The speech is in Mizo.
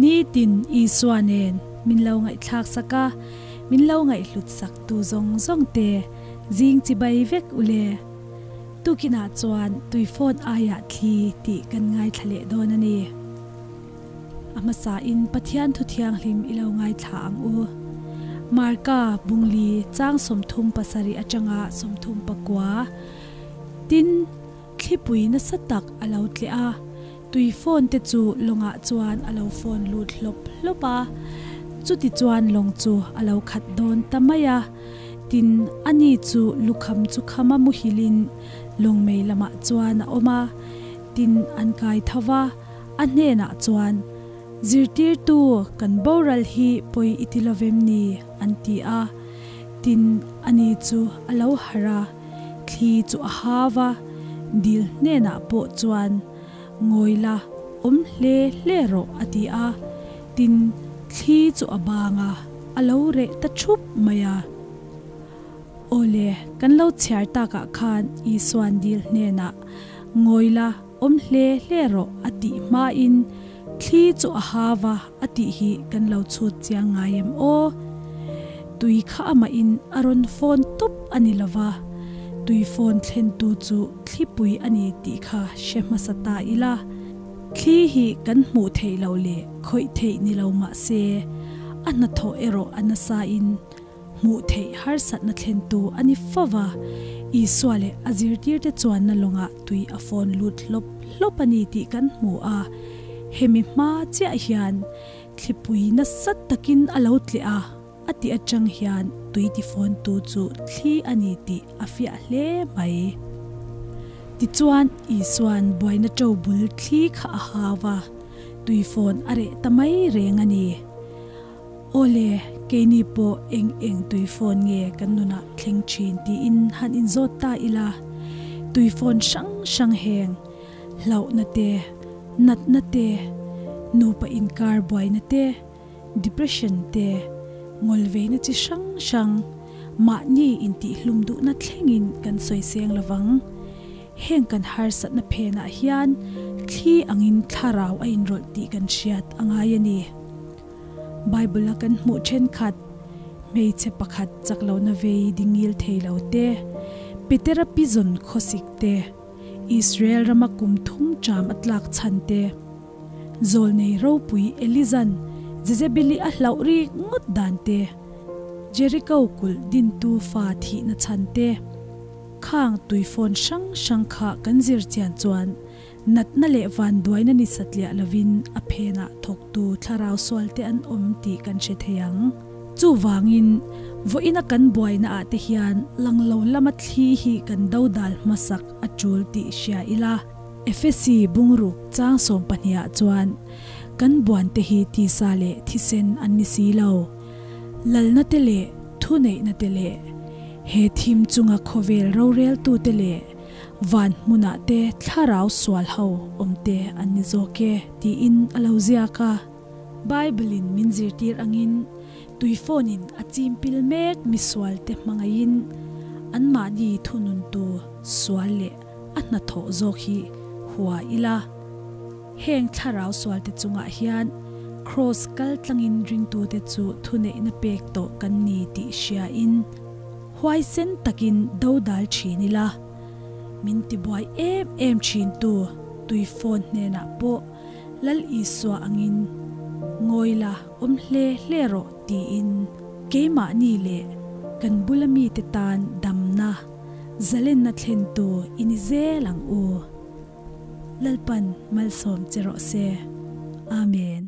Nitin Isua nen min lo ngaihthlak sak a, min lo ngaihhlut sak tu zawng zawng te zing chibai vek u le. Tukinah chuan tuifawn aiah thli tih kan ngaithla leh dawn a ni. A hmasain Pathian thu thianghlim i lo ngaithla ang u. Marka bungli chang 37 atanga 39 tin thlipui nasa tak a lo tleh a, tui phone te chu lawngah chuan a lo phone lut hlawp hlawp a, chuti chuan lawng chu a lo khat dawn ta mai a. Tin, ani chu lukham chu khama muhilin lawng mei lamah chuan a awm a, tin an kai tho va, a hnenah chuan, Zirtirtu, kan boral hi pawi i ti lovem ni? an ti a. Tin, ani chu a lo harh a, thli chu a hau a, dil hnenah pawh chuan, Ngawi la, awm hle hle rawh, a ti a. Tin, thli chu a bang a, a lo reh ta thup mai a. Awle, kan lo chhiar takah khan Isuan dil hnenah, Ngawi la, awm hle hle rawh, a tih hmain thli chu a hau a, a tih hi kan lo chhut chiang ngai em aw? Tui kha amahin a rawn fawn tup a ni lo va, tui fawn thlentu chu thlipui a ni tih kha hre hmasa ta ila. Thli hi kan hmuh theih loh leh khawih theih ni lo mah se, a hnathawh erawh a nasain hmuh theih harsatna thlentu a ni fo va. Isua leh a zirtirte chuanna lawngah tui a fawn lut hlawp hlawp a ni tih kan hmu a. Hemi hma chiah hian thlipui nasa takin a lo tleh a, a tih atang hian tui tifawntu chu thli a ni tih a fiah hle mai. Tichuan, Isua'n buaina ṭo bul thli kha a hau a, tui fawn a reh ta mai reng a ni. Awle, keini pawh eng eng tui fawn nge kan nunah thleng ṭhin tiin han inzawt ta ila, tui fawn hrang hrang heng, hlauhna te, natna te, nupa inkar buaina te, Depression te, ngawlveina chi hrang hrang, mahni intihhlum duhna thlengin kan sawi seng lovang. Heng kan harsatna phenah hian thli angin thlarau a inrawlh tih kan hriat a ngai a ni. Bible-a kan hmuh thenkhat, hmeichhe pakhat chak lohna vei dingil thei lo te, Petera pizawn khawsik te, Israel rama kum thum ṭam a tlak chhan te, Zawlnei ropui Elizan Jezebeli a hlauh rik ngawt dan te, Jeriko kulh dintu fa thihna chhan te, khang tuifawn hrang hrang kha kan zir chian chuan natna leh vanduaina ni satliah lovin a phenah thawktu thlarau sualte an awm tih kan hre thei ang. Chuvangin, vawiina kan buainaah te hian langlo lama thli hi kan dodal hmasak a tul tih hria ila. Efesi bungruk chang 12 ah chuan kan buan te hi tisa leh thisen an ni si lo. Lalna te leh thuneihna te leh he thim chunga khawvel roreltu te leh van hmunah te thlarau sual ho awm te an ni zawk e tiin a lo ziak a. Bible in min zirtir angin tuifawn in a chim pil mek misual te hmangaihin anmahni thununtu sual leh a hnathawh zawk hi hua ila. Heng thlarau sualte chungah hian Kraws kal tlangin ringtute chu thuneihna pek tawh kan ni tih hriain huaisen takin dodal thin ila. Min tibuai em em thintu tuifawn hnenah pawh Lal Isua angin ngawi la awm hle hle rawh tiin keimahni leh kan bula mite tan damna Zalenna thlentu i ni zel ang u. Lalpan malsawm che rawh se. Amen.